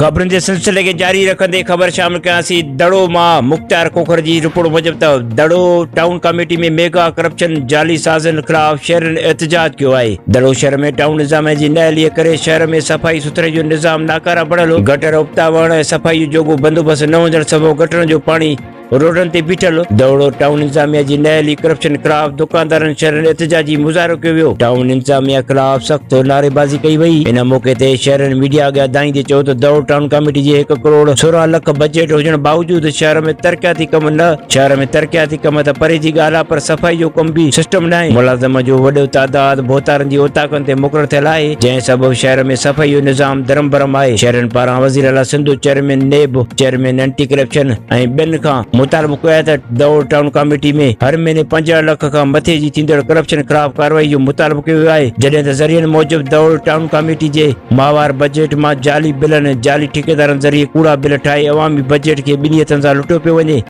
خبرن جي سلسلي کي جاري رکندي خبر شامل ڪياسين دڙو مان مختيار کوکر جي رپورٽ موجب ته دڙو ٽائون ڪاميٽي ۾ ميگا ڪرپشن جعلي سازن خلاف شهرين احتجاج ڪيو آهي. دڙو شهر ۾ ٽائون نظام جي نااهلي ڪري شهر ۾ صفائي سٿرائي جو نظام ناڪاره بڻيل هو، گٽر ابتا وهڻ ۽ صفائي جو جوڳو بندوبست نه هجڻ سبب گٽرن جو پاڻي روڊن تي بيٺل دهوڙو ٽائون انتظاميا جي نااهلي ڪرپشن خلاف دڪاندارن شهرين احتجاجي مظاهرو ڪيو ويو. ٽائون انتظاميا خلاف سخت نعريبازي ڪئي وئي. ان موقعي تي شهرين ميڊيا اڳيان دانهيندي چيو ته دهوڙ ٽائون ڪاميٽي جي هڪ ڪروڙ 16 لک بجيٽ هجڻ باوجود شهر ۾ ترقياتي ڪم نه شهر ۾ ترقياتي ڪم ته پري جي ڳالهه آهي پر صفائي جو ڪم به سسٽم ناهي. ملازم جو وڏو تعداد ڀوتارن جي اوطاقن تي مقرر ٿيل آهي جنهن سبب شهر ۾ صفائي جو نظام درهم برهم آهي. شهرين پاران وزيراعليٰ Sindh chairman NAB chairman anti corruption ۽ ٻين کان مطالبو ڪيو آهي ته دور ٽائون ڪاميٽي ۾ هر مهيني 50 لک کان مٿي جي ٿيندڙ ڪرپشن خلاف ڪارروائي جو مطالبو ڪيو ويو آهي جڏهن ته ذريعن موجب دور ٽائون ڪاميٽي جي ماهوار بجيٽ مان جعلي بلن ۽ جعلي ٺيڪيدارن ذريعي ڪوڙا بل ٺاهي عوامي بجيٽ کي ٻنهي هٿن سان لٽيو پيو وڃي.